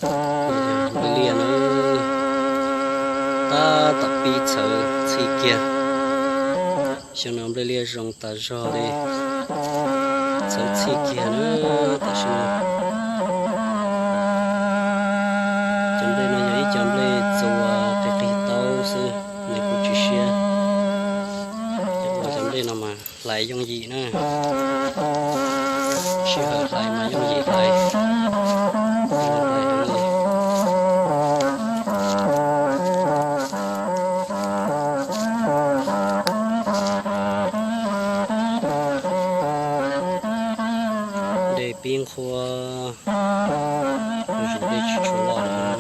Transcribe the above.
Nplej liaj na, tab tom pib txhawv txhij kiag. Xyoo no nplej liaj zoo tas zog li, txhawv txhij kiag na. Tam sim no cov nplej no yog ib co nplej txua qig qig taub xwb, nws kuj tsis siab. Cov nplej no mas hlais yooj yim na, sij hawm hlais mas yooj yim hlais. Dej pib nqhuab, dej tsis tshua loj lawm.